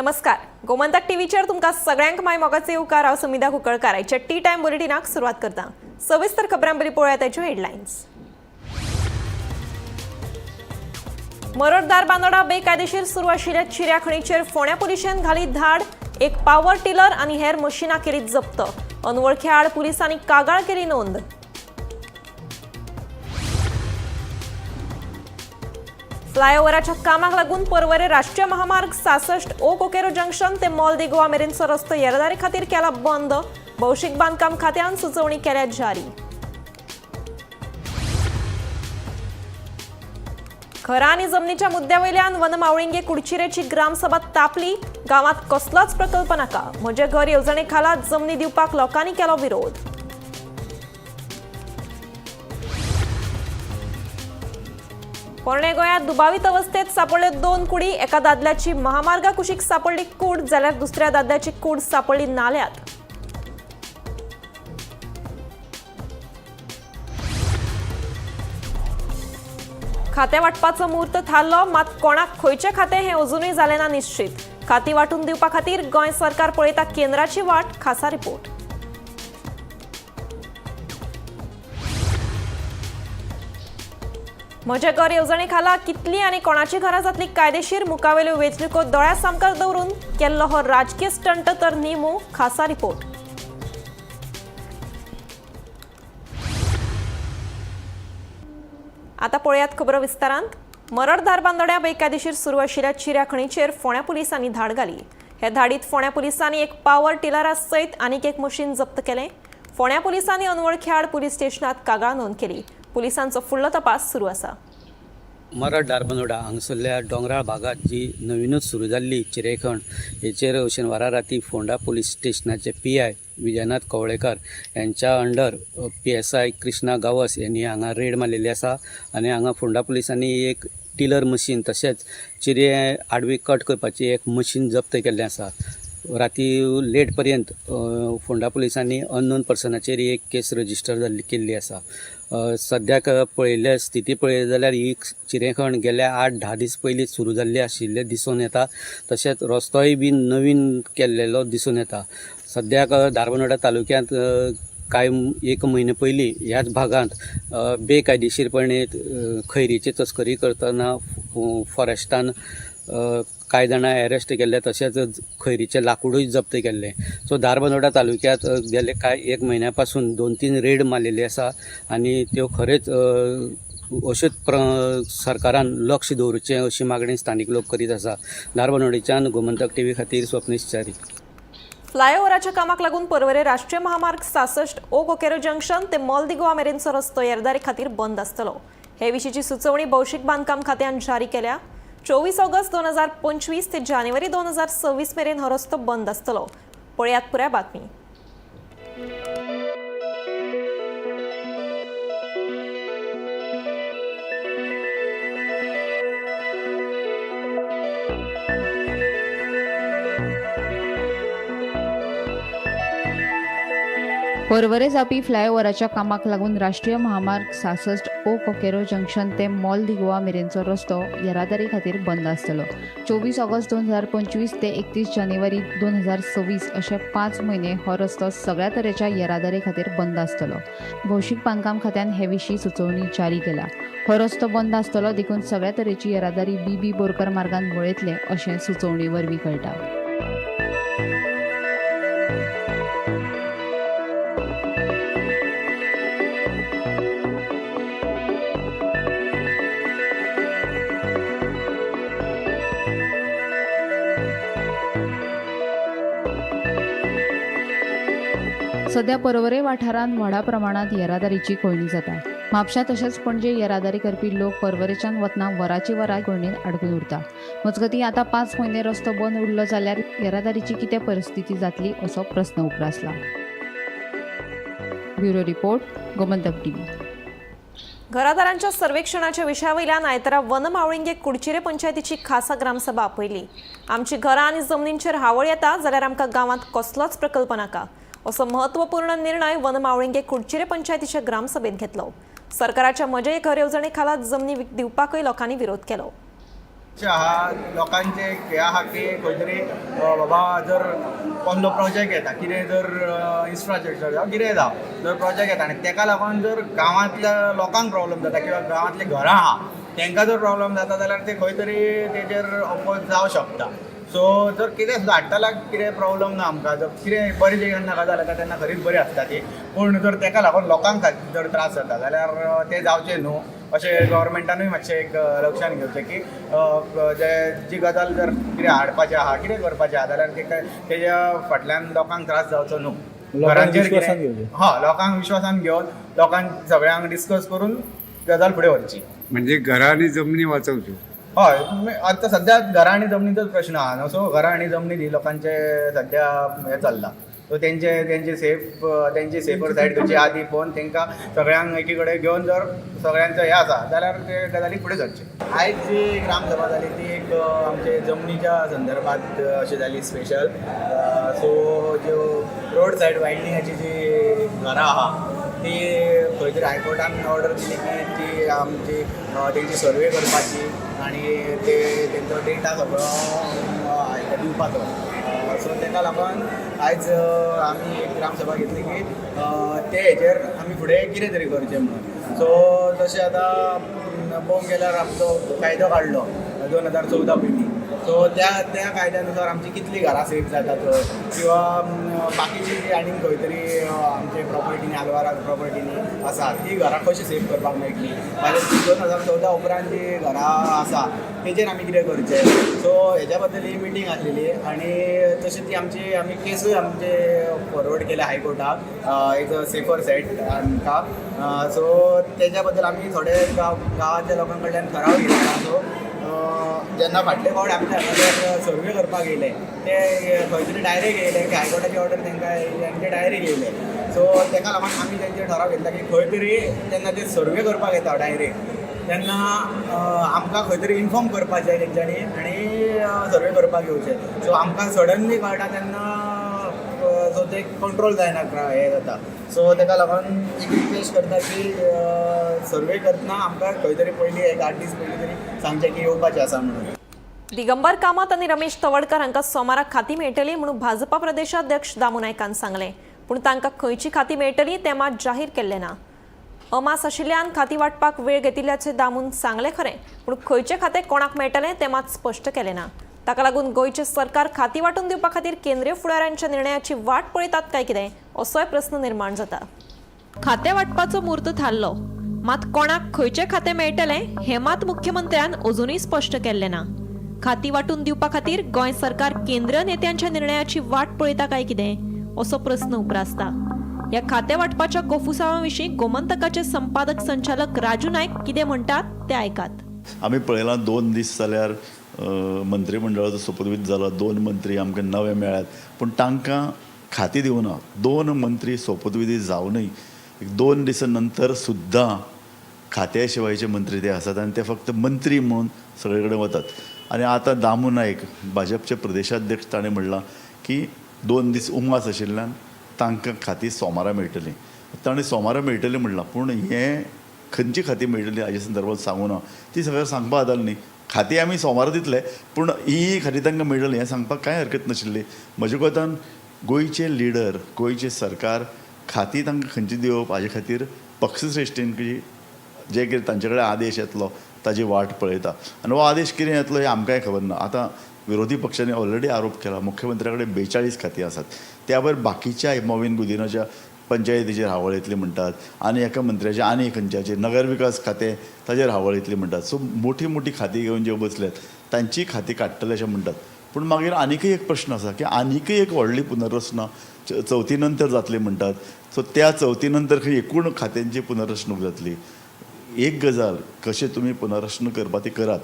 नमस्कार, गोमंतक टीव्हीचेर तुमकां सगळ्यांक माय मोगाचे येवकार. हांव सुमिधा कुंकळकार. आयच्या टी टायम बुलेटिनाक सुरवात करता. सविस्तर खबरां पयलीं पळोवया ताच्यो हेडलायन्स. मरड धारबांदोडा बेकायदेशीर सुरू आशिल्ल्या चिऱ्या खणीचेर फोंड्या पुलिशेन घाली धाड. एक पावर टिलर आनी हेर मशिनां केली जप्त. अनवळख्या आड पुलिसांनी कागाळ केली नोंद. फ्लायओव्हराच्या कामाक लागून पर्वरे राष्ट्रीय महामार्ग 66 ओ कोकेरो जंक्शन ते मॉल दे गोवा मेरेनचो रस्तो येरादारी खातीर केला बंद. भौशीक बांदकाम खात्यान सुचोवणी केल्या जारी. घरां आनी जमनीच्या मुद्द्यावयल्यान वनमावळिंगे कुडचिरेची ग्रामसभा तापली. गांवात कसलोच प्रकल्प नाका, म्हजें घर येवजणे खाला जमनी दिवपाक लोकांनी केलो विरोध. पोरणे गोंयांत दुबावीत अवस्थेत सापडल्यो दोन कुडी. एका दादल्याची महामार्गा कुशीक सापडली कूड, जाल्यार दुसऱ्या दादल्याची कूड सापडली नाल्यात. खातें वांटपाचो म्हूर्त थारलो, मात कोणाक खंयचें खातें हें अजुनूय जालें ना निश्चीत. खातीं वांटून दिवपा खातीर गोंय सरकार पळयता केंद्राची वाट. खासा रिपोर्ट. म्हजें घर येवजणे खाला कितली आनी कोणाची घरां जातली कायदेशीर, मुखावेल्यो वेंचणुको दोळ्या सामकार दवरून केल्लो हो राजकीय स्टंट तर न्ही मूं? खासा रिपोर्ट. आता पळयात खबरो विस्तारांत. मरड धारबांदोड्या बेकायदेशीर सुरू आशिल्ल्या चिऱ्या खणीचेर फोंड्या पुलिसांनी धाड घाली. हे धाडीत फोंड्या पुलिसांनी एक पावर टिलरा सयत आनीक एक मशीन जप्त केलें. फोंड्या पुलिसांनी अनवळख्या आड पुलीस स्टेशनात कागाळ नोंद केली. पुलिसांचो फुडलो तपास सुरू आसा. मरड धारबांदोडा हांगसरल्या दोंगराळ भागात जी नवीनच सुरू जाल्ली चिरेखण हेचेर शेनवारा राती फोंडा पुलीस स्टेशनाचे PI Vijayanath Kavlekar यांच्या अंडर PSI Krishna Gawas यांनी हांगा रेड मारलेली आसा आनी हांगा फोंडा पुलिसांनी एक टिलर मशीन तशेंच चिरे आडवी कट करपाची एक मशीन जप्त केल्लें आसा. राती लेट पर्यंत फोंडा पुलिसांनी अननोन पर्सनाचेर एक केस रजिस्टर जाल्ली केल्ली आसा. सद्याक पळयल्ल्या स्थिती पळयली जाल्यार ही चिरेखण गेल्या 8-10 दीस पयलीं सुरू जाल्ली आशिल्लें दिसून येता. तशेंच रस्तोय बी नवीन केल्लेलो दिसून येता. सद्याक धारबांदोडा तालुक्यांत कांय एक म्हयने पयलीं ह्याच भागांत बेकायदेशीरपणे खैरीची तस्करी करतना फॉरेस्टान कांय जाणां अरेस्ट केल्ले, तशेंच खैरीचें लाकूडूय जप्त केल्लें. सो धारबांदोडा तालुक्यांत गेले कांय एक म्हयन्या पासून 2-3 रेड मारलेली आसा आनी त्यो खरेंच अश्योच सरकारान लक्ष दवरचें अशी मागणी स्थानीक लोक करीत आसा. धारबांदोडेच्यान गोमंतक टीव्ही खातीर स्वप्नेश च्यारी. फ्लायओव्हराच्या कामाक लागून पर्वरे राष्ट्रीय महामार्ग 66 ओ कोकेरो जंक्शन ते मॉल दी गोवा मेरेनचो रस्तो येरादारी खातीर बंद आसतलो. हे विशींची सुचोवणी भौशीक बांदकाम खात्यान जारी केल्या. 24 ऑगस्ट 2025 ते जानेवारी 2026 मेरेन हो रस्तो बंद आसतलो. पळयात पुराय बातमी. पर्वरे जावपी फ्लायओव्हराच्या कामाक लागून राष्ट्रीय महामार्ग 66 ओ कोकेरो जंक्शन ते मॉल दी गोवा मेरेनचो रस्तो येरादारी खातीर बंद आसतलो. 24 ऑगस्ट 2025 ते 31 जानेवारी 2026 अशे 5 म्हयने हो रस्तो सगळ्या तरेच्या येरादारी खातीर बंद आसतलो. भौशीक बांदकाम खात्यान हे विशीं सुचोवणी जारी केल्या. हो रस्तो बंद आसतलो देखून सगळ्या तरेची येरादारी BB Borkar मार्गान वळयतले अशें सुचोवणी वरवीं कळटा. सध्या पर्वरे वाठारांत व्हडा प्रमाणांत येरादारीची कोंयडी जाता. म्हापशा तशेंच पणजे येरादारी करपी लोक पर्वरेच्यान वतना वराची वरां कोंयडीन आडकून उरता. मजगतीं आतां 5 म्हयने रस्तो बंद उरलो जाल्यार येरादारीची कितें परिस्थिती जातली असो प्रस्न उप्रासला. Bureau report, Gomantak TV. घरादारांच्या सर्वेक्षणाच्या विशयावयल्यान आयतारा वनमावळिंगे कुडचिरे पंचायतीची खासा ग्रामसभा आपयली. आमची घरां आनी जमनींचेर हावळ येता जाल्यार आमकां गांवांत कसलोच प्रकल्प नाका असो महत्वपूर्ण निर्णय वनमावळिंगे कुडचिरे पंचायतीच्या ग्रामसभेत घेतलो. सरकाराच्या म्हजें घर येवजणे खाला जमनी दिवपाकय लोकांनी विरोध केलो. आहा लोकांचे हे आहा की खंय तरी बाबा जर कसलो प्रोजेक्ट येता, कितें जर इन्फ्रास्ट्रक्चर जावं कितें जावं, जर प्रोजेक्ट येता आनी तेका लागून जर गांवांतल्या लोकांक प्रॉब्लम जाता किंवा गांवांतलीं घरां आहा तेंकां जर प्रॉब्लम जाता जाल्यार ते खंय तरी तेजेर अपोज जावं शकता. सो जर कितें सुद्दां हाडटल्याक कितें प्रॉब्लम ना आमकां, जर कितें बरी जेन्ना गजाल येता तेन्ना खरीच बरी आसता ती, पूण जर तेका लागून लोकांक जर त्रास जाता जाल्यार तें जावचें न्हू अशें गव्हर्मेंटानूय मातशें एक लक्षान घेवचें की जे जी गजाल जर कितें हाडपाचें आहा, कितें करपाचें आहा जाल्यार तेका तेज्या फाटल्यान लोकांक त्रास जावचो न्हू. लोकांक विश्वासान घेवचें. हय, लोकांक विश्वासान घेवन लोकांक सगळ्यांक डिस्कस करून गजाल फुडें व्हरची. म्हणजे घरां आनी जमनी वाचवच्यो. हय, आतां सद्या घरां आनी जमनीचोच प्रश्न आहा न्हू. सो घरां आनी जमनी ही लोकांचे सद्या हें चल्लां. सो तेंचे तेंचे सेफ तेंची सेफर सायड खंयची आहा ती पळोवन तेंकां सगळ्यांक एकी कडेन घेवन जर सगळ्यांचो हें आसा जाल्यार ते गजाली फुडें सरचे. आयज जी ग्रामसभा जाली ती एक आमचे जमनीच्या संदर्भात अशी जाली स्पेशल. सो ज्यो रोड सायड वायडनिंगाची जी घरां आहा ती खंय तरी हायकोर्टान ऑर्डर दिली की ती आमची तेंची सर्वे करपाची आनी ते तेंचो डेटा सगळो हेका दिवपाचो. सो तेका लागून आयज आमी एक ग्रामसभा घेतली की ते हेजेर आमी फुडें कितें तरी करचें म्हणून. सो जशें आतां पळोवंक गेल्यार आमचो कायदो काडलो 2014 पयलीं. सो त्या त्या कायद्या नुसार आमची कितलीं घरां सेफ जातात किंवा बाकीची जी आनीक खंय तरी आमचे प्रॉपर्टीनी आलवारा प्रॉपर्टीनी आसा ती घरां कशी सेफ करपाक मेळटली, मागीर 2014 उपरांत जी घरां आसा तेजेर आमी कितें करचें. सो हेज्या बद्दल ही मिटींग आसलेली आनी तशी ती आमची आमी केसूय आमचे फॉरवर्ड केल्या हायकोर्टाक एक सेफर सायड आमकां. सो तेज्या बद्दल आमी थोडे गांवांतल्या लोकां कडल्यान ठराव घेतला. सो जेन्ना फाटले फावट आमच्या हांगासर सर्वे करपाक येयले ते खंय तरी डायरेक्ट येयले की हायकोर्टाची ऑर्डर तांकां येयली आनी ते डायरेक्ट येयले. सो तेका लागून आमी तेंचेर ठराव घेतला की खंय तरी जेन्ना ते सर्वे करपाक येता डायरेक्ट तेन्ना आमकां खंय तरी इन्फॉर्म करपाचें तेंच्यांनी आनी सर्वे करपाक येवचें. सो आमकां सडनली कळटा तेन्ना सो ते कंट्रोल जायना, हें जाता. सो तेका लागून एक रिक्वेस्ट करता की सर्वे करतना आमकां खंय तरी पयलीं एक 8 दीस पयलीं तरी सांगचें की येवपाचें आसा म्हणून. दिगंबर कामत आनी रमेश तवडकर हांकां सोमारा खाती मेळटली म्हणून भाजपा प्रदेशाध्यक्ष दामू नायकान सांगलें. पूण तांकां खंयची खाती मेळटली तें मात जाहीर केल्लें ना. अमास आशिल्ल्यान खाती वांटपाक वेळ घेतिल्ल्याचें दामून सांगलें खरें, पूण खंयचें खातें कोणाक मेळटलें तें मात स्पश्ट केलें ना. ताका लागून गोंयचें सरकार खाती वांटून दिवपा खातीर केंद्रीय फुडाऱ्यांच्या निर्णयाची वाट पळयतात काय कितें असोय प्रस्न निर्माण जाता. खातें वांटपाचो म्हूर्त थारलो, मात कोणाक खंयचें खातें मेळटलें हें मात मुख्यमंत्र्यान अजुनूय स्पश्ट केल्लें ना. खाती वांटून दिवपा खातीर गोंय सरकार केंद्रीय नेत्यांच्या निर्णयाची वाट पळयता काय कितें असो प्रस्न उप्रासता. ह्या खातें वांटपाच्या कोफुसांवा विशीं गोमंतकाचे संपादक संचालक राजू नायक कितें म्हणटात तें आयकात. आमी पळयलां 2 दीस जाल्यार मंत्रीमंडळाचो सोपूतविधी जाला, 2 मंत्री आमकां नवे मेळ्ळ्यात, पूण तांकां खाती दिवना. 2 मंत्री सोपूतविधी जावनूय 2 दिसां नंतर सुद्दां खात्या शिवायचे मंत्री ते आसात आनी ते फक्त मंत्री म्हणून सगळे कडेन वतात. आनी आतां दामू नायक भाजपचे प्रदेशाध्यक्ष ताणें म्हणलां की 2 दीस उमास आशिल्ल्यान तांकां खाती सोमारा मेळटली. ताणें सोमारा मेळटली म्हणलां, पूण हें खंयची खाती मेळटली हाजे संदर्भात सांगूं ना, ती सगळें सांगपा जाताली न्ही. खाती आमी सोमारा दितले, पूण ही खाती तांकां मेळटली हें सांगपाक कांय हरकत नाशिल्ली. म्हज्या कोतान गोंयचे लिडर, गोंयचें सरकार खाती तांकां खंयची दिवप हाजे खातीर पक्षश्रेश्ठीन जे कितें तांचे कडेन आदेश येतलो ताजी वाट पळयता. आनी हो आदेश कितें येतलो हें आमकांय खबर ना. आतां विरोधी पक्षांनी ऑलरेडी आरोप केला मुख्यमंत्र्या कडेन 42 खातीं आसात, त्या भायर बाकीच्या मॉवीन गुदिनाच्या पंचायतीचेर हावळ येतली म्हणटात, आनी एका मंत्र्याचे आनी खंयच्याचेर नगरविकास खातें ताजेर हावळ येतली म्हणटात. सो मोठी मोठी खातीं घेवन जे बसल्यात तांची खातीं काडटले अशें म्हणटात. पूण मागीर आनीकय एक प्रश्न आसा की आनीकय एक व्हडली पुनर्रचना चवथी नंतर जातली म्हणटात. सो त्या चवथी नंतर खंय एकूण खात्यांची पुनर्रचणूक जातली. एक गजाल कशें तुमी पुनर्रचणूक करपा ती करात,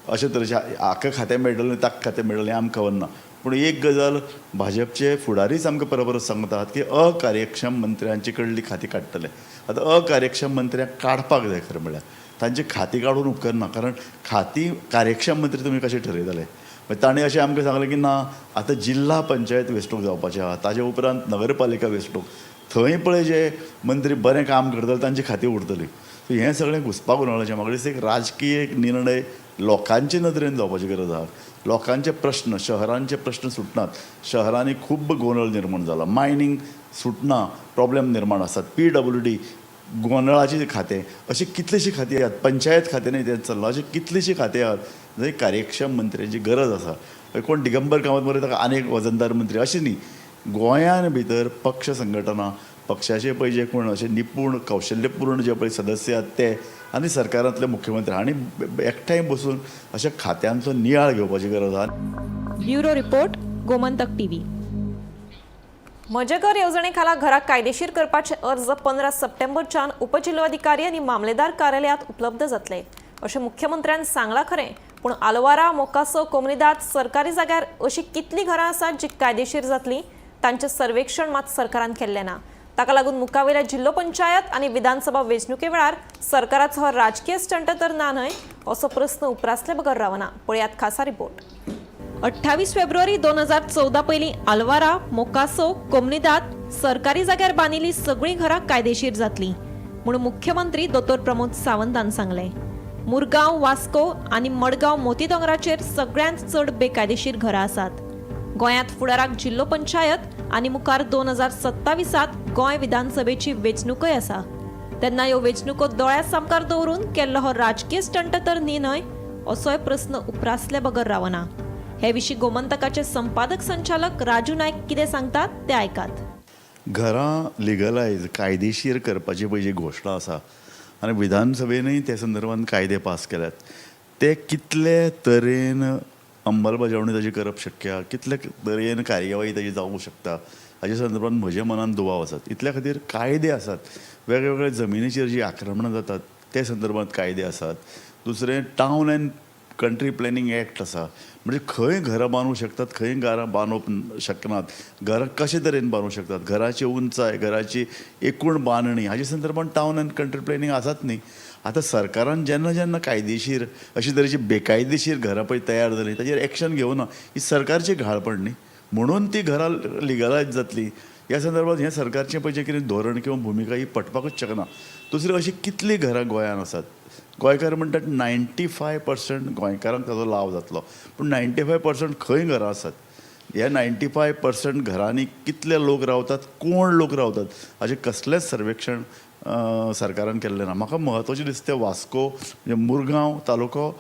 अशे तरेचे हाका खातें मेळटलें ताका खातें मेळटलें हें आमकां खबर ना. पूण एक गजाल भाजपचे फुडारीच आमकां परत परत सांगतात की अकार्यक्षम मंत्र्यांचे कडली खातीं काडटले. आतां अकार्यक्षम मंत्र्यांक काडपाक जाय खरें म्हणल्यार, तांची खातीं काडून उपकारना, कारण खातीं कार्यक्षम मंत्री तुमी कशें ठरयतले. मागीर ताणें अशें आमकां सांगलें की ना आतां जिल्हा पंचायत वेंचणूक जावपाची आहा, ताजे उपरांत नगरपालिका वेंचणूक, थंय पळय जे मंत्री बरें काम करतले तांची खातीं उरतली. सो हें सगळें घुसपा गोंदळाचें म्हाका दिसता एक राजकीय एक निर्णय लोकांचे नदरेन जावपाची गरज आहा. लोकांचे प्रश्न, शहरांचे प्रश्न सुटनात. शहरांनी खूब्ब गोंदळ निर्माण जाला, मायनींग सुटना, प्रॉब्लेम निर्माण आसात, PWD गोंदळाचें खातें, अशीं कितलींशीं खातीं आहात, पंचायत खातें न्ही तें चल्लां, अशीं कितलींशीं खातीं आहात जंय कार्यक्षम मंत्र्यांची गरज आसा. कोण दिगंबर कामत मरे ताका आनीक वजनदार मंत्री अशें न्ही. गोंयान भितर पक्ष संघटना, पक्षाचे पळय जे कोण अशे निपूण कौशल्यपूर्ण जे पळय सदस्य आहात ते आनी सरकारांतले मुख्यमंत्री हांणी एकठांय बसून अशा खात्यांचो नियाळ घेवपाची गरज आहा. Bureau report, Gomantak TV. म्हजें घर येवजणे खाला घराक कायदेशीर करपाचे अर्ज 15 सप्टेंबरच्यान उपजिल्लोधिकारी आनी मामलेदार कार्यालयात उपलब्ध जातले अशें मुख्यमंत्र्यान सांगलां खरें, पूण आलवारा, मोकासो, कोमनिदाद सरकारी जाग्यार अशीं कितलीं घरां आसात जीं कायदेशीर जातलीं तांचें सर्वेक्षण मात सरकारान केल्लें ना. ताका लागून मुखावेल्या जिल्लो पंचायत आनी विधानसभा वेंचणुके वेळार सरकाराचो हो राजकीय स्टंट तर ना न्हय असो प्रस्न उप्रासले बगर रावना. पळयात खासा रिपोर्ट. 28 फेब्रुवारी 2014 पयलीं आलवारा, मोकासो, कोमनिदाद सरकारी जाग्यार बांदिल्लीं सगळीं घरां कायदेशीर जातलीं म्हूण मुख्यमंत्री दोतोर प्रमोद सावंतान सांगलें. मुरगांव, वास्को आनी मडगांव मोती दोंगराचेर सगळ्यांत चड बेकायदेशीर घरां आसात. गोंयांत फुडाराक जिल्लो पंचायत आनी मुखार 2027 गोंय विधानसभेची वेंचणूकय आसा. तेन्ना ह्यो वेंचणुको दोळ्या सामकार दवरून केल्लो हो राजकीय स्टंट तर न्ही न्हय असोय प्रस्न उप्रासले बगर रावना. हे विशीं गोमंतकाचे संपादक संचालक राजू नायक कितें सांगतात ते आयकात. घरां लिगलायज कायदेशीर करपाची पळय जी घोशणा आसा आनी विधानसभेनूय त्या संदर्भान कायदे पास केल्यात, ते कितले तरेन अंमलबजावणी ताजी करप शक्य आहा, कितले तरेन कार्यवाही ताजी जावूंक शकता हाजे संदर्भान म्हज्या मनान दुबाव आसात. इतल्या खातीर कायदे आसात, वेगवेगळ्या जमिनीचेर जी आक्रमणां जातात ते संदर्भात कायदे आसात. दुसरें town and country planning act आसा, म्हणजे खंय घरां बांदूंक शकतात, खंय घरां बांदूंक शकनात, घरां कशे तरेन बांदूंक शकतात, घराची उंचाय, घराची एकूण बांदणी हाजे संदर्भात टावन अँड कंट्री प्लॅनिंग आसात न्ही. आतां सरकारान जेन्ना जेन्ना कायदेशीर अशे तरेची बेकायदेशीर घरां पळय तयार जालीं ताजेर एक्शन घेवना, ही सरकारची घाळपण न्ही, म्हणून ती घरां लिगलायज जातली ह्या संदर्भात हें सरकारचें पळय जें कितें धोरण किंवा भुमिका ही पटपाकूच शकना. दुसरें अशीं कितलीं घरां गोंयांत आसात, गोंयकार म्हणटात 95% गोंयकारांक ताजो लाव जातलो, पूण 95% खंय घरां आसात, ह्या 95% घरांनी कितले लोक रावतात, कोण लोक रावतात हाचें कसलेंच सर्वेक्षण सरकारान केल्लें ना. म्हाका म्हत्वाचें दिसता तें वास्को म्हणजे मुरगांव तालुको,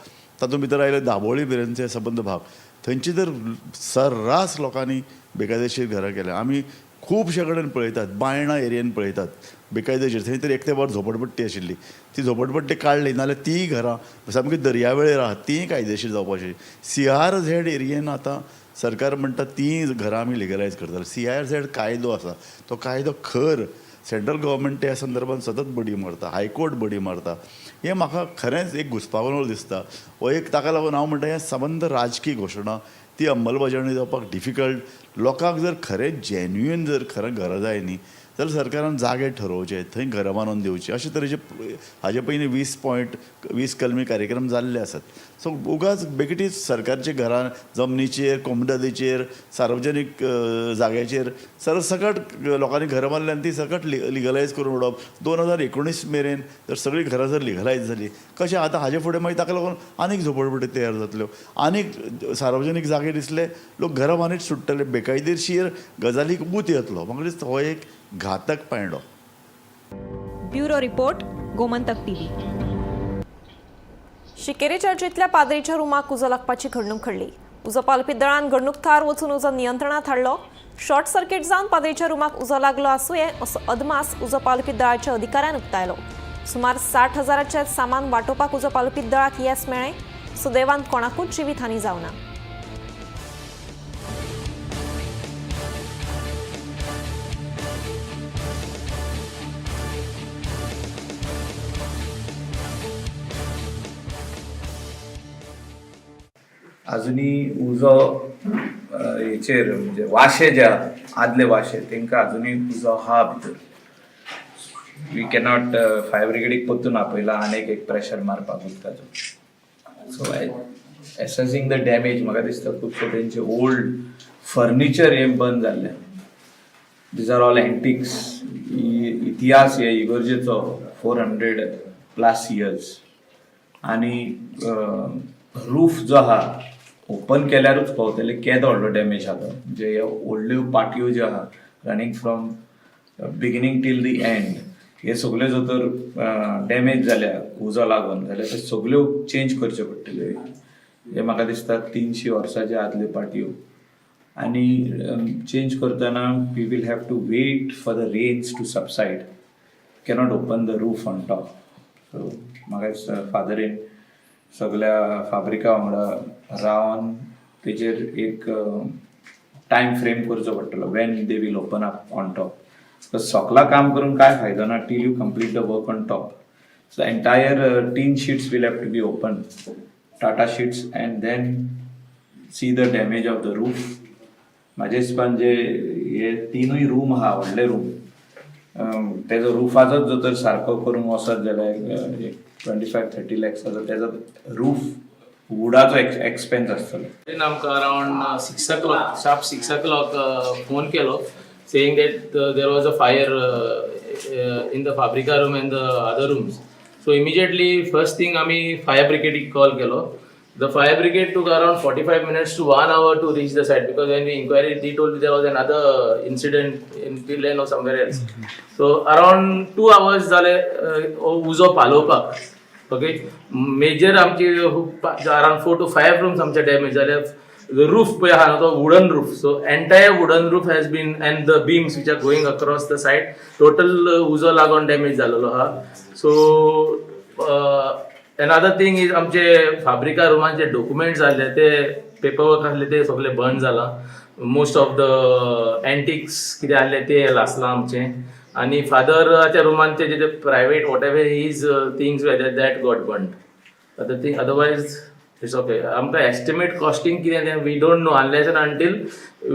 तातूंत भितर आयले दाबोळी मेरेनचे सबंद भाग, थंयची तर सर्रास लोकांनी बेकायदेशीर घरां केल्या. आमी खुबशे कडेन पळयतात, बायणा एरियेन पळयतात बेकायदेशीर, थंय तर एक तेंपार झोपडपट्टी आशिल्ली, ती झोपडपट्टी काडली नाल्यार तीय घरां सामकी दर्यावेळेर आहा तीय कायदेशीर जावपाची. CRZ एरियेन आतां सरकार म्हणटा तीं घरां आमी लिगलायज करतले. CRZ कायदो आसा, तो कायदो खर सेंट्रल गव्हर्मेंट त्या संदर्भात सतत बडी मारता, हायकोर्ट बडी मारता. हें म्हाका खरेंच एक घुस्पागोंदळ दिसता. हो एक ताका लागून हांव म्हणटा हें सबंद राजकी घोशणा, ती अंमलबजावणी जावपाक डिफिकल्ट. लोकांक जर खरें जेन्युइन जर खरें घरां जाय न्ही जाल्यार सरकारान जागे ठरोवचे, थंय घरां बांदून दिवची, अशे तरेचे हाजे पयलीं 20 कलमी कार्यक्रम जाल्ले आसात. सो उगाच बेगीनच सरकारच्या घरां जमनीचेर, कोमुनिदादीचेर, सार्वजनीक जाग्याचेर सरसकट लोकांनी घरां बांदली आनी ती सकट लिगलायज करून उडोवप. 2019 मेरेन जर सगळीं घरां जर लिगलायज जालीं कशें आतां हाजे फुडें मागीर ताका लागून आनीक झोपडपट्टी तयार जातल्यो, आनीक सार्वजनीक जागे दिसले लोक घरां बांदीत सुट्टले, बेकायदेशीर गजालीक ऊत येतलो. म्हाका दिसता हो एक घातक पायंडो. Bureau report, Gomantak TV. Shinkeri चर्चींतल्या पाद्रीच्या रुमाक उजो लागपाची घडणूक घडली. उजो पालपी दळान घडणूक थळार वचून उजो नियंत्रणात हाडलो. शॉर्ट सर्किट जावन पाद्रीच्या रुमाक उजो लागलो आसुये असो अदमास उजो पालपी दळाच्या अधिकाऱ्यान उक्तायलो. सुमार 60,000 सामान वांटोवपाक उजो पालपी दळाक येस मेळ्ळें. सुदैवान कोणाकूच जिवीत हानी जावना. अजुनूय उजो हेचेर म्हणजे वाशे जे आदले वाशे तांकां अजुनूय उजो आहा भितर. We cannot fire ब्रिगेडीक परतून आपयला आनीक एक प्रेशर मारपाक उदकाचो. सो एसेसिंग the damage म्हाका दिसता खुबशे तेंचे ओल्ड फर्निचर हें बंद जाल्लें. These are all antiques. इतिहास हे इगर्जेचो 400 plus years. आनी रूफ जो आहा ओपन केल्यारूच पावतले केदो व्हडलो डॅमेज आहा तो. म्हणजे ह्यो व्हडल्यो पाटयो ज्यो आहा running from beginning till the end, हे सगल्यो जर तर डॅमेज जाल्या उजो लागून जाल्यार त्यो सगल्यो चेंज करच्यो पडटल्यो. हे म्हाका दिसता 300 वर्साच्या आदल्यो पाटयो आनी चेंज करतना we will have to wait for the rains to subside, cannot open the roof on top. So म्हाका दिसता फादरीन सगल्या फाब्रिका वांगडा रावन तेजेर एक टायम फ्रेम करचो पडटलो when they will open up on top. सोकला काम करून काय फायदो ना till you complete the work on top. So entire tin sheets will have to be open, Tata sheets, and then see the damage of the roof. म्हाजे हिसपान जे हे तिनूय room आहा व्हडले रूम, तेजो रुफाचोच जर तर सारको करूंक वचत जाल्यार एक 25-30 लॅक्साचो तेजो रूफ वुडाचो एक्सपेन्स आसतलो. आमकां around 6 o'clock, sharp 6 o'clock phone केलो saying that there was a fire in the Fabrica room and the other rooms. So immediately first thing आमी फायर ब्रिगेडीक कॉल केलो. The fire brigade took around 45 minutes to one hour to reach the site because when we inquired, they told there was another incident in Pillen or somewhere else. So around 2 hours जाले उजो पालोवपाक. Okay, major आमची around 4 to 5 rooms आमचे damage जाले. Roof पळय आहा न्हू तो wooden roof, so entire wooden roof has been and the beams which are going across the side, total उजो लागून डॅमेज जालेलो आहा. सो एनदर थिंग is आमचे फाब्रिका रुमाचे डॉक्युमेंट्स आहले, ते पेपर वर्क आहले, ते सगळे बर्न जाला. मोस्ट ऑफ the antiques कितें आहले ते लासलां आमचें आनी फादराच्या रुमान ते जे private whatever his things that got burn. Other thing, otherwise it's okay. आमकां एस्टिमेट कॉस्टिंग कितें तें we don't know unless and until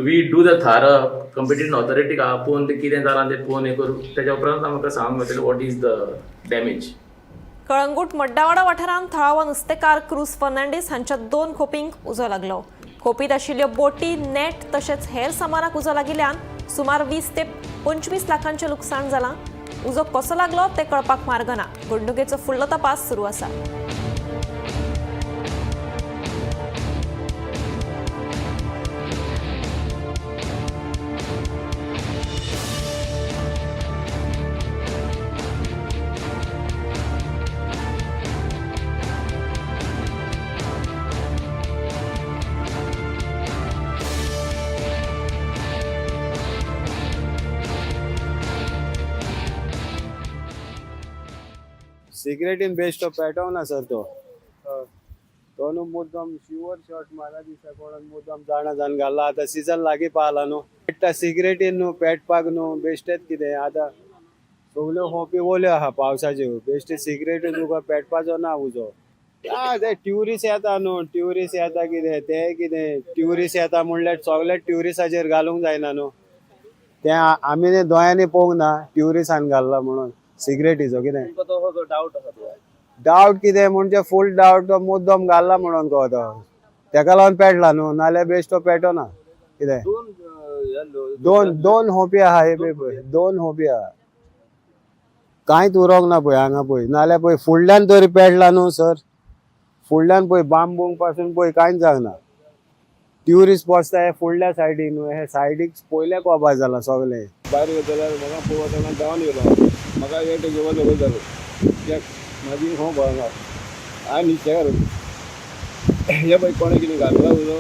we do the thorough competent ऑथॉरिटीक आपोवन तें कितें जालां तें पळोवन हें करून तेच्या उपरांत आमकां सांगूंक मेळटलें what is the damage. Calangute मड्डावाडा वाठारांत थळावो नुस्तेकार क्रूज फर्नांडीस हांच्या दोन खोपींक उजो लागलो. खोपीत आशिल्ल्यो बोटी, नेट तशेंच हेर सामानाक उजो लागिल्ल्यान सुमार 20 ते 25 लाखांचें लुकसाण जालां. उजो कसो लागलो तें कळपाक मार्ग ना. घडणुकेचो फुडलो तपास सुरू आसा. सिगरेटीन बेश्टो पेटोवना सर तो. तो न्हू मुद्दम शुअर शॉट म्हाका दिसता कोणाक मुद्दम जाणा जावन घाला. आतां सिजन लागीं पावला न्हू, पेट्टा सिगरेटीन न्हू पेटपाक न्हू बेश्टेच कितें. आतां सगल्यो खोंपी ओल्यो आहा पावसाच्यो, बेश्टे सिगरेटी तुका पेटपाचो ना उजो. आ ते ट्युरिस्ट येता न्हू, ट्युरिस्ट येता कितें ते कितें ट्युरिस्ट येता म्हणल्यार सगळे ट्युरिस्टाचेर घालूंक जायना न्हू तें. आमी दोळ्यांनी पळोवंक ना ट्युरिस्टान घाल्ला म्हणून सिगरेटीचो कितें डावट. कितें म्हणजे फूल डावट, तो मुद्दम घाल्ला म्हणून कळता. तेका लागून पेटला न्हू, नाल्यार बेश्टो पेटना कितें. दोन दोन खोंपी आहा, हे पळय दोन खोंपी आहा. कांयच उरोंक ना पळय हांगा पळय. नाल्यार पळय फुडल्यान तरी पेटला न्हू सर, फुडल्यान पळय बांबूंक पासून पळय कांयच जावना. ट्युरिस्ट बसता हे फुडल्या सायडीन न्हू, हे सायडीक पयले कोबा जाला सगळें. भायर वयतल्यार म्हाका पळोवप वतना धांवन येयलो. म्हाका हे तेजेवर खबर जालो कित्याक म्हाजी खोंप हांगा हांवें निश्चय हे पळय कोणें कितें घातला उजो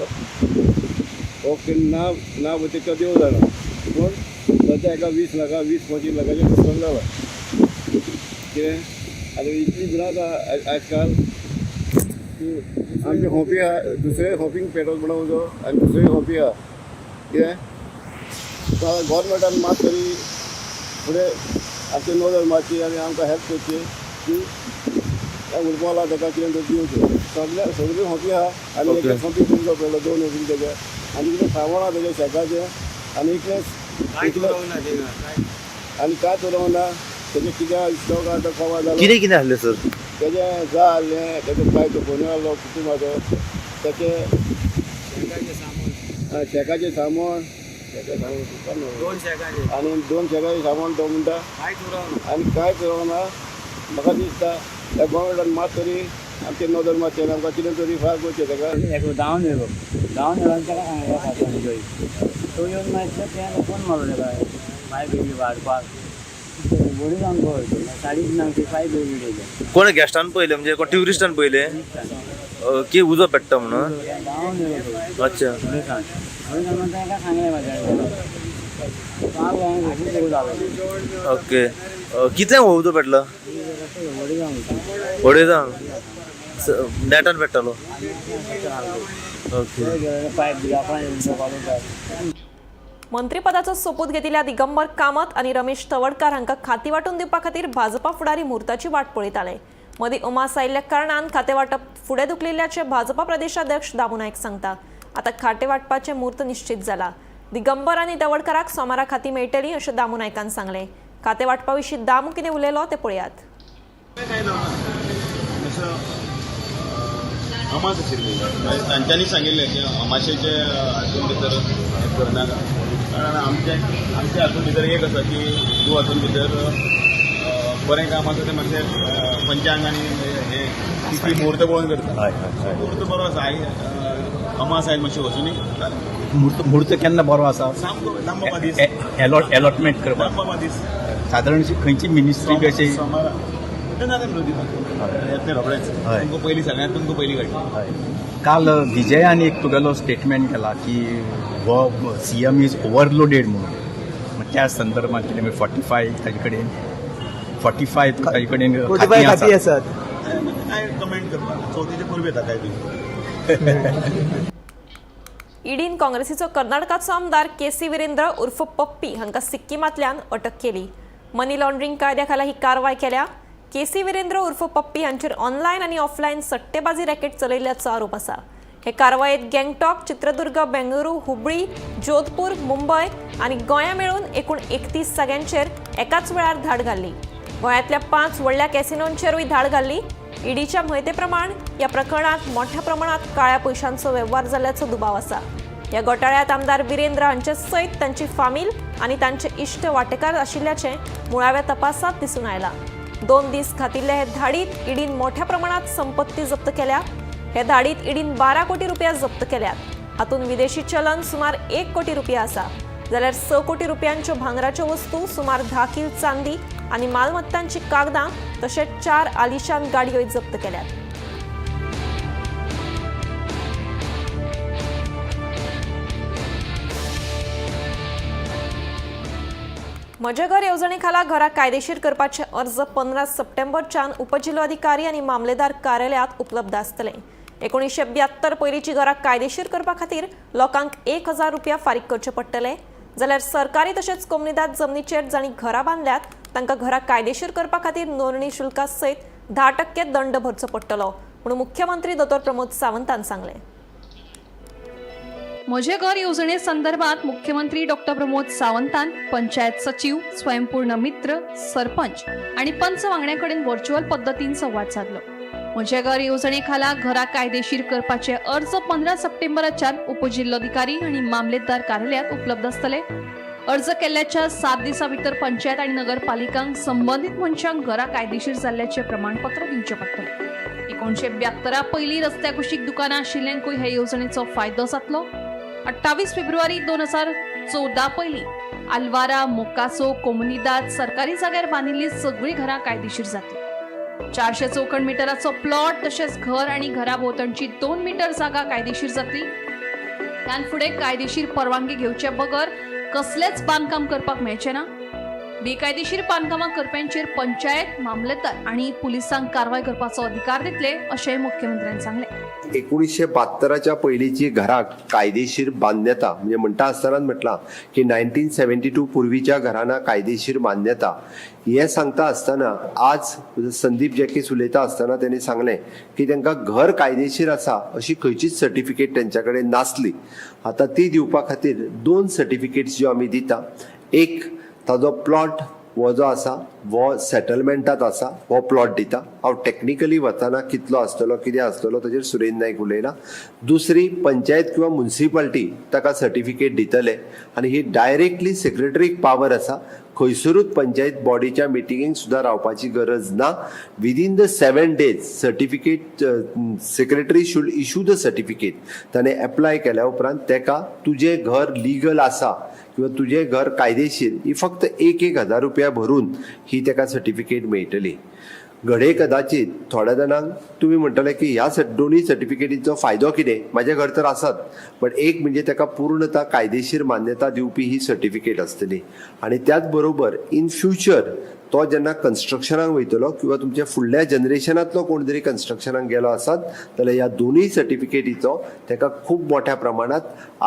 हो कितें ना ना पळय तेचो देव जाणा, पूण सद्या एका 20 लाखां 20-25 लाखाचें लुकसाण जालां. कितें आतां इतली भिरांत आहा आजकाल की आमची खोंपी आहा, दुसरे खोंपींक पेटोवप म्हणून उजो आनी दुसरी खोंपी आहा. कितें गोवोरमेंटान मात तरी फुडें आमची नदर मारची आनी आमकां हेल्प करची की उरपाला ताका कितें तरी दिवचें. सगळे सगळ्यो खोंपी आहा आनी एक खोंपी उजो पडलो, दोन खोंपी तेजे आनी कितें सामान आहा तेजें शेकाचें आनी इतलें इतलें आनी कांयच उरोंक ना. तेजें कितें स्टॉक आहा तो कवा जालो. कितें कितें आहलें सर? तेजें जा आहलें, तेजो कांय तो फोन आहलो कुटुंबाचो, तेचे शेकाचें सामान, शेकाचें सामान आनी दोन शेकाचें सामान. तो म्हणटा आनी कांयच उरोंक ना. म्हाका दिसता त्या गोवोरमेंटान मात तरी आमचेर नदर मारचें, आमकां कितें तरी फार करचें ताका. एक धांवन येयलो, धांवन येयलो आनी ताका सांगलें फाटल्यान तो येवन मागीर तें फोन मारलो ताका पायप येयली वाडपाक व्हडली जावन पळय 3:30 ती पायप येयली. कोण गेस्टान पयले, म्हणजे कोण ट्युरिस्टान पयले की उजो पेट्टा म्हणून? धांवन येयलो. अच्छा. म्हणून ताका सांगलें म्हाज्या. ओके, कितल्यांक हो उजो पेटलो? अडेजांक नेटान पेट्टालो. ओके. मंत्रीपदाचो सोपूत घेतिल्ल्या दिगंबर कामत आनी रमेश तवडकार हांकां खाती वांटून दिवपा खातीर भाजपा फुडारी म्हूर्ताची वाट पळयताले. मदीं उमास आयिल्ल्या कारणान खातें वांटप फुडें धुकलिल्ल्याचें भाजपा प्रदेशाध्यक्ष दामू नायक सांगता. आतां खातें वांटपाचें म्हूर्त निश्चीत जाला. दिगंबर आनी तवडकाराक सोमारा खाती मेळटली अशें दामू नायकान सांगलें. खातें वांटपा विशीं दामू कितें उलयलो तें पळयात. अमास आशिल्ली, तांच्यांनी सांगिल्लें की अमाशेचे हातून भितर हें करनाका, कारण आमचे आमच्या हातून भितर एक आसा की तूं हातून भितर बरें काम आसा तें मातशें पंचांग आनी हें तितली म्हूर्त पळोवन करता. म्हूर्त बरो आसा, अमास आयज मातशी वचुनी. म्हूर्त केन्ना बरो आसा? सामको दामबाबा दीस. अलॉटमेंट करपाक दामबाबा दीस. सादारण खंयची मिनिस्ट्री बी अशी सोमारा ना येतलें रोखडेंच. तुमकां पयलीं सगळ्यांत तुमकां पयलीं कळटलें. काल विजयान एक तुगेलो स्टेटमेंट केला की हो सीएम is overloaded म्हणून, त्या संदर्भात कितें 45 ताजे कडेन 45 ताजे कडेन खातीं आसात. काय कमेंट करपाक चवथीचे पूर्व येता काय बी. ईडीन काँग्रेसीचो कर्नाटकाचो आमदार केसी विरेंद्र उर्फ पप्पी हांकां सिक्किमांतल्यान अटक केली. मनी लॉन्ड्रिंग कायद्या खाला ही कारवाय केल्या. केसी विरेंद्र उर्फ पप्पी हांचेर ऑनलायन आनी ऑफलायन सट्टेबाजी रॅकेट चलयल्ल्याचो आरोप आसा. हे कारवायेत गँगटॉक, चित्रदुर्ग, बेंगळुरू, हुबळी, जोधपूर, मुंबय आनी गोंया मेळून एकूण 31 जाग्यांचेर एकाच वेळार धाड घाल्ली. गोंयांतल्या 5 व्हडल्या कॅसिनोंचेरूय धाड घाल्ली. ईडीच्या म्हायते प्रमाण ह्या प्रकरणात मोठ्या प्रमाणात काळ्या पयशांचो वेव्हार जाल्ल्याचो दुबाव आसा. ह्या घोटाळ्यांत आमदार विरेंद्र हांचे सयत तांची फामील आनी तांचे इश्ट वांटेकार आशिल्ल्याचें मुळाव्या तपासांत दिसून आयलां. 2 दीस घातिल्ले हे धाडीत ईडीन मोठ्या प्रमाणात संपत्ती जप्त केल्या. हे धाडीत ईडीन 12 कोटी रुपया जप्त केल्यात. हातूंत विदेशी चलन सुमार 1 कोटी रुपया आसा, जाल्यार 6 कोटी रुपयांच्यो भांगराच्यो वस्तू, सुमार 10 किल चांदी आनी मालमत्तांची कागदां तशेंच 4 आलिशान गाडयोय जप्त केल्यात. म्हजें घर येवजणे खाला घरां कायदेशीर करपाचे अर्ज 15 सप्टेंबरच्यान उपजिल्लोधिकारी आनी मामलेदार कार्यालयांत उपलब्ध आसतले. 1972 पयलींची घरां कायदेशीर करपा खातीर लोकांक 1000 रुपया फारीक करचे पडटले, जाल्यार सरकारी तशेंच कोमुनिदाद जमनीचेर जांणी घरां बांदल्यात तांकां घरां कायदेशीर करपा खातीर नोंदणी शुल्का सयत 10% दंड भरचो पडटलो म्हणून मुख्यमंत्री दोतोर प्रमोद सावंतान सांगलें. म्हजें घर येवजणे संदर्भात मुख्यमंत्री डॉक्टर प्रमोद सावंतान पंचायत सचिव, स्वयंपूर्ण मित्र, सरपंच आनी पंच वांगड्यां कडेन व्हर्च्युअल पद्दतीन संवाद सादलो. म्हजें घर येवजणे खाला घरां कायदेशीर करपाचे अर्ज 15 सप्टेंबराच्यान उपजिल्लोधिकारी आनी मामलेदार कार्यालयांत उपलब्ध आसतले. अर्ज केल्ल्याच्या 7 दिसां भितर पंचायत आनी नगरपालिकांक संबंदीत मनशांक घरां कायदेशीर जाल्ल्याचें प्रमाणपत्र दिवचें पडटलें. 1972 पयलीं रस्त्या कुशीक दुकानां आशिल्ल्यांकूय हे येवजणेचो फायदो जातलो. 28 फेब्रुवारी 2014 पयलीं आलवारा, मोकासो, कोमुनिदाद सरकारी जाग्यार बांदिल्लीं सगळीं घरां कायदेशीर जातली. 400 चौखण मिटराचो प्लॉट तशेंच घर आनी घरा भोंवतणची 2 मिटर जागा कायदेशीर जातली. त्यान फुडें कायदेशीर परवानगी घेवचे बगर कसलेंच बांदकाम करपाक मेळचें ना. बेकायदेशीर बांदकामां करप्यांचेर पंचायत, मामलेदार आनी पुलिसांक कारवाय करपाचो अधिकार दितले अशें मुख्यमंत्र्यान सांगलें. 1972 पयलींची घरां कायदेशीर मान्यता, म्हणजे म्हणटा आसतनाच म्हटलां की 1972 पूर्वीच्या घरांना कायदेशीर मान्यता हें सांगता आसतना आज संदीप जॅकीस उलयता आसतना तेणी सांगलें की तांकां घर कायदेशीर आसा अशी खंयचीच सर्टिफिकेट तेंच्या कडेन नासली. आतां ती दिवपा खातीर 2 सर्टिफिकेट्स ज्यो आमी दिता, एक ताजो प्लॉट हो जो आसा हो सेटलमेंटात आसा, हो प्लॉट दिता. हांव टॅक्निकली वतना कितलो आसतलो कितें आसतलो ताजेर सुरेंद्र नायक उलयला. दुसरी पंचायत किंवा मुन्सिपाल्टी ताका सर्टिफिकेट दितले आनी ही डायरेक्टली सेक्रेटरीक पावर आसा. खंयसरूच पंचायत बॉडीच्या मिटिंगेक सुद्दां रावपाची गरज ना. Within the 7 days certificate secretary should issue the certificate. ताणें एप्लाय केल्या उपरांत ताका तुजें घर लिगल आसा किंवा तुजें घर कायदेशीर ही फक्त 1,000 रुपया भरून ही ताका सर्टिफिकेट मेळटली. घडये कदाचित थोड्या जाणांक तुमी म्हणटले की ह्या दोनूय सर्टिफिकेटीचो फायदो कितें, म्हाजें घर तर आसात, बट एक म्हणजे ताका पूर्णता कायदेशीर मान्यता दिवपी ही सर्टिफिकेट आसतली आनी त्याच बरोबर इन फ्युचर तो जेन्ना कन्स्ट्रक्शनाक वयतलो किंवा तुमच्या फुडल्या जनरेशनांतलो कोण तरी कन्स्ट्रक्शनाक गेलो आसत जाल्यार ह्या दोनूय सर्टिफिकेटीचो ताका खूब मोठ्या प्रमाणांत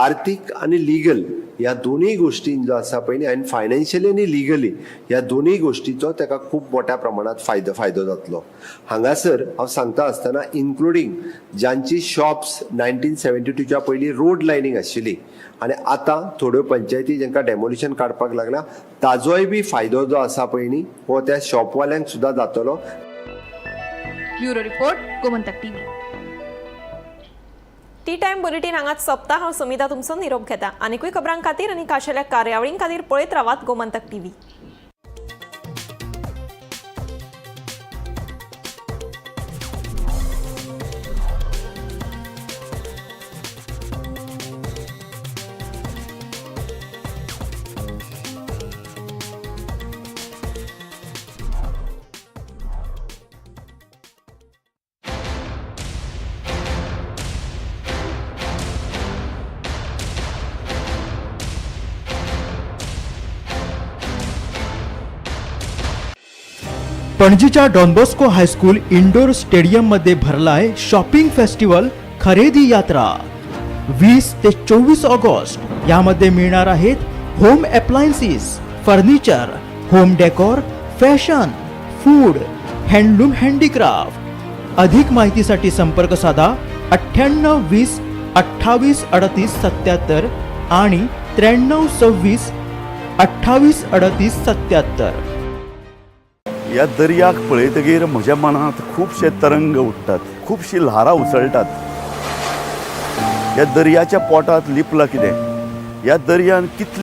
आर्थीक आनी लिगल ह्या दोनूय गोश्टीन जो आसा पळय न्ही, आनी फायनान्शियली आनी लिगली ह्या दोनूय गोश्टीचो ताका खूब मोठ्या प्रमाणांत फायदो जातलो. हांगासर हांव सांगता आसतना इन्क्लुडींग जांची शॉप्स 1972च्या पयलीं रोड लायनींग आशिल्ली आनी आतां थोड्यो पंचायती जांकां डेमोलिशन काडपाक लागला ताजोय बी फायदो जो आसा पळय न्ही हो त्या शॉपवाल्यांक सुद्दां जातलो. Bureau report, Gomantak TV. Tea time bulletin हांगाच सोंपता. हांव समिता तुमचो निरोप घेता. आनीकूय खबरां खातीर आनी खाशेल्या कार्यावळीं खातीर पळयत रावात गोमंतक टीव्ही. पणजीच्या डॉनबॉस्को हायस्कूल इंडोर स्टेडियममध्ये भरलाय शॉपिंग फेस्टिवल खरेदी यात्रा. 20 ते 24 ऑगस्ट. यामध्ये मिळणार आहेत home appliances, furniture, home decor, fashion, food, handloom, handicraft. अधिक माहितीसाठी संपर्क साधा 98 20 28 38 77 आणि 93 26 28 38 77. ह्या दर्याक पळयतगीर म्हज्या मनांत खुबशे तरंग उठ्ठात, खुबशीं ल्हारां उसळटात. ह्या दर्याच्या पोटांत लिपलां कितें? ह्या दर्यान कितले